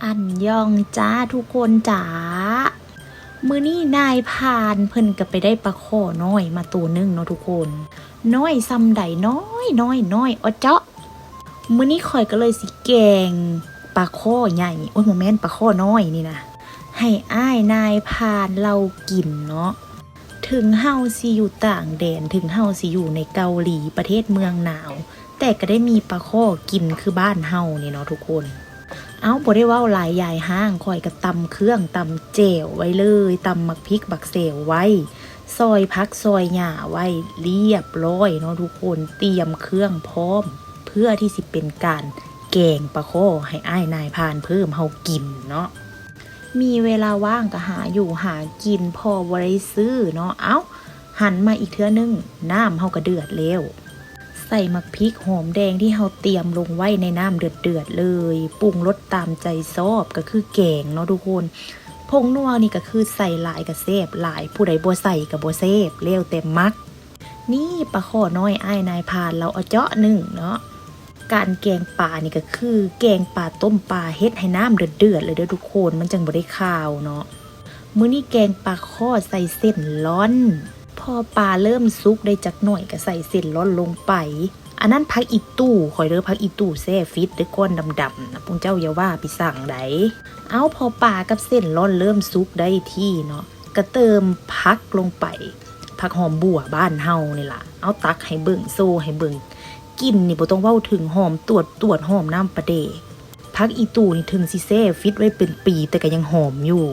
ອັນຢອງຈ້າທຸກຄົນຈ້າ ມື້ນີ້ນາຍພານເພິ່ນກໍໄປໄດ້ປາຄໍ້ນ້ອຍມາໂຕໜຶ່ງເນາະທຸກຄົນ. ນ້ອຍສ່ຳໃດ? ນ້ອຍ ນ້ອຍ ນ້ອຍ ອະເຈາະ. ມື້ນີ້ຂ້ອຍກໍເລີຍຊິແກງປາຄໍ້ໃຫຍ່ ໂອ້ຍ ບໍ່ແມ່ນ ປາຄໍ້ນ້ອຍນີ້ນະ ໃຫ້ອ້າຍນາຍພານລາວກິນເນາະ. ເຖິງເຮົາຊິຢູ່ຕ່າງແດນ ເຖິງເຮົາຊິຢູ່ໃນເກົາຫຼີ ປະເທດເມືອງໜາວ ແຕ່ກໍໄດ້ມີປາຄໍ້ກິນຄືບ້ານເຮົານີ້ເນາະທຸກຄົນ. ເອົ້າ ບໍ່ໄດ້ເວົ້າຫຼາຍ ຢາຍຮ້າງ ຂ້ອຍກໍຕຳເຄື່ອງ ຕຳແຈ່ວໄວ້ເລີຍ ຕຳໝາກພິກບັກແຊວໄວ້ ຊອຍຜັກຊອຍຫຍ້າໄວ້ລຽບລ້ອຍເນາະທຸກຄົນ. ຕຽມເຄື່ອງພ້ອມ ເພື່ອທີ່ຊິເປັນການແກງປາຄໍ້ໃຫ້ອ້າຍນາຍພານເພີ່ມເຮົາກິນເນາະ. ມີເວລາວ່າງກໍຫາຢູ່ຫາກິນ ພໍບໍ່ໄດ້ຊື້ເນາະ. ເອົ້າ ຫັນມາອີກເທື່ອໜຶ່ງ ນ້ຳເຮົາກໍເດືອດແລ້ວ. ໃສ່ໝາກພິກຫອມແດງທີ່ເຮົາຕຽມລົງໄວ້ໃນນ້ຳເດືອດໆເລີຍ ປຸງລົດຕາມໃຈຊອບ ກໍຄືແກງເນາະທຸກຄົນ. ຜົງນົວນີ້ກໍຄືໃສ່ຫຼາຍກໍແຊບຫຼາຍ ຜູ້ໃດບໍ່ໃສ່ກໍບໍ່ແຊບ ແລ້ວແຕ່ມັກ. ນີ້ປາຄໍ້ນ້ອຍອ້າຍນາຍພານລາວເອົາເຈາະໜຶ້ງເນາະ. ການແກງປານີ້ກໍຄືແກງປາຕົ້ມປາ ເຮັດໃຫ້ນ້ຳເດືອດໆເລີຍເດີ້ທຸກຄົນ ມັນຈັ່ງບໍ່ໄດ້ຄາວເນາະ. ມື້ນີ້ແກງປາຄໍ້ໃສ່ເສັ້ນລອນ ພໍປາເລີ່ມສຸກໄດ້ຈັກໜ້ອຍກໍໃສ່ເສັ້ນລອນລົງໄປ. ອັນນັ້ນຜັກອີ່ຕູ່ຂ້ອຍເດີ້ ຜັກອີ່ຕູ່ແຊ່ຟຣີດເດີ້ ກ້ອນດຳໆນະ ພວກເຈົ້າຢ່າວ່າໄປສັງໃດ. ເອົ້າ ພໍປາກັບເສັ້ນລອນເລີ່ມສຸກໄດ້ທີ່ເນາະ ກໍເຕີມຜັກລົງໄປ ຜັກຫອມບົ່ວບ້ານເຮົານີ້ລະ. ເອົາ ຕັກໃຫ້ເບິ່ງ ໂຊໃຫ້ເບິ່ງ ກິ່ນນີ້ບໍ່ຕ້ອງເວົ້າເຖິງ ຫອມຕວດໆ ຫອມນ້ຳປາແດກ. ຜັກອີ່ຕູ່ນີ້ເຖິງຊິແຊ່ຟຣີດໄວ້ເປັນປີ ແຕ່ກໍຍັງຫອມຢູ່.